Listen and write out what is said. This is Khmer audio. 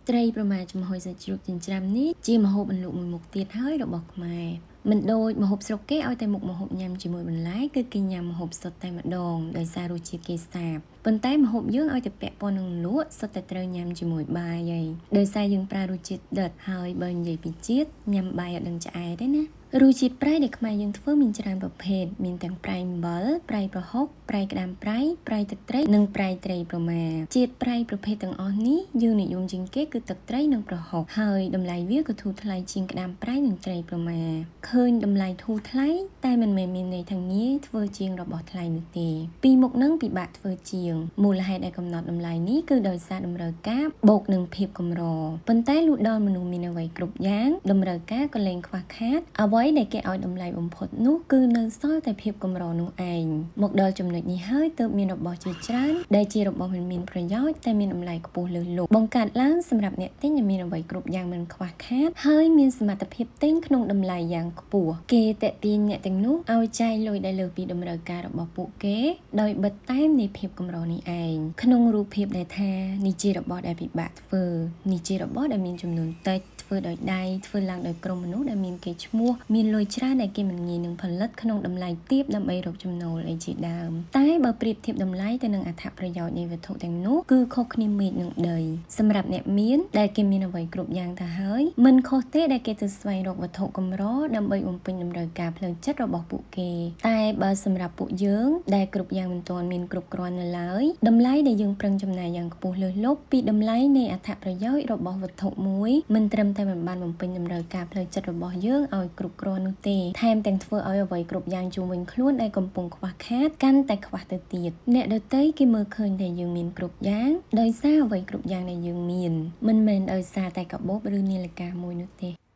ត្រីប្រមាចំហុយសាច់ជ្រូកចិញ្ច្រាំនេះជាម្ហូបអន្លក់មួយមុខទៀតហើយរបស់ខ្មែរមិនដូចម្ហូបស្រុកគេឲ្យតែមុខម្ហូបញ៉ាំជាមួយបន្លែគឺគេញ៉ាំម្ហូបសុទ្ធតែម្ដងដោយសាររសជាតិគេសាបប៉ុន្តែម្ហូបយើងឲ្យតែពាក់ព័ន្ធនឹងលក់សុទ្ធតែត្រូវញ៉ាំជាមួយបាយហើយដោយសារយើងប្រើរសជាតិដិតហើយបើនិយាយពីជាតិញ៉ាំបាយអត់ដឹងឆ្អែតទេណារសជាតិប្រៃដែលខ្មែរយើងធ្វើមានច្រើនប្រភេទមានទាំងប្រៃអំបិលប្រៃប្រហុកប្រៃក្តាមប្រៃប្រៃទឹកត្រីនិងប្រៃត្រីប្រមាជាតិប្រៃប្រភេទទាំងអស់នេះយើងនិយមជាងគេគឺទឹកត្រីនិងប្រហុកហើយតម្លៃវាក៏ធូរថ្លៃជាងក្តាមប្រៃនិងត្រីប្រមាឃើញតម្លៃធូរថ្លៃតែមិនមែនមានន័យថាងាយធ្វើជាងរបស់ថ្លៃនោះទេពីរមុខនឹងពិបាកធ្វើជាងមូលហេតុដែលកំណត់តម្លៃនេះគឺដោយសារតម្រូវការបូកនឹងភាពកម្រប៉ុន្តែលុះដល់មនុស្សមានអ្វីគ្រប់យ៉ាងតម្រូវការក៏លែងខ្វះខាតអ្វីដែលគេឲ្យតម្លៃបំផុតនោះគឺនៅសល់តែភាពកម្រនោះឯងមកដល់ចំណុចនេះហើយទើបមានរបស់ជាច្រើនដែលជារបស់មិនមានប្រយោជន៍តែមានតម្លៃខ្ពស់លើសលប់បង្កើតឡើងសម្រាប់អ្នកទិញដែលមានអ្វីគ្រប់យ៉ាងមិនខ្វះខាតហើយមានសមត្ថភាពទិញក្នុងតម្លៃយ៉ាងខ្ពស់គេតេទាញអ្នកទាំងនោះឲ្យចាយលុយដែលលើសពីតម្រូវការរបស់ពួកគេដោយបិទតែមនៃភាពកម្រនេះឯងក្នុងរូបភាពដែលថានេះជារបស់ដែលពិបាកធ្វើនេះជារបស់ដែលមានចំនួនតិចធ្វើដោយដៃធ្វើឡើងដោយក្រុមមនុស្សដែលមានគេឈ្មោះមានលុយច្រើនដែលគេមិនងាយនឹងផលិតក្នុងតម្លៃទាបដើម្បីរកចំណូលអីជាដើមតែបើប្រៀបធៀបតម្លៃទៅនឹងអត្ថប្រយោជន៍នៃវត្ថុទាំងនោះគឺខុសគ្នាមេឃនឹងដីសម្រាប់អ្នកមានដែលគេមានអ្វីគ្រប់យ៉ាងទៅហើយមិនខុសទេដែលគេទៅស្វែងរកវត្ថុកម្រដើម្បីបំពេញតម្រូវការផ្លូវចិត្តរបស់ពួកគេតែបើសម្រាប់ពួកយើងដែលគ្រប់យ៉ាងមិនទាន់មានគ្រប់គ្រាន់នៅឡើយតម្លៃដែលយើងប្រឹងចំណាយយ៉ាងខ្ពស់លើសលប់ពីតម្លៃនៃអត្ថប្រយោជន៍របស់វត្ថុមួយមិនត្រឹមតែមិនបានបំពេញតម្រូវការផ្លូវចិត្តរបស់យើងឲ្យគ្រប់គ្រាន់នោះទេថែមទាំងធ្វើឲ្យអ្វីគ្រប់យ៉ាងជុំវិញខ្លួនដែលកំពុងខ្វះខាតកាន់តែខ្វះទៅទៀតអ្នកដទៃគេមើលឃើញតែយើងមានគ្រប់យ៉ាងដោយសារអ្វីគ្រប់យ៉ាងដែលយើងមានមិនមែនដោយសារតែកាបូបឬនាឡិកាមួយនោះទេ។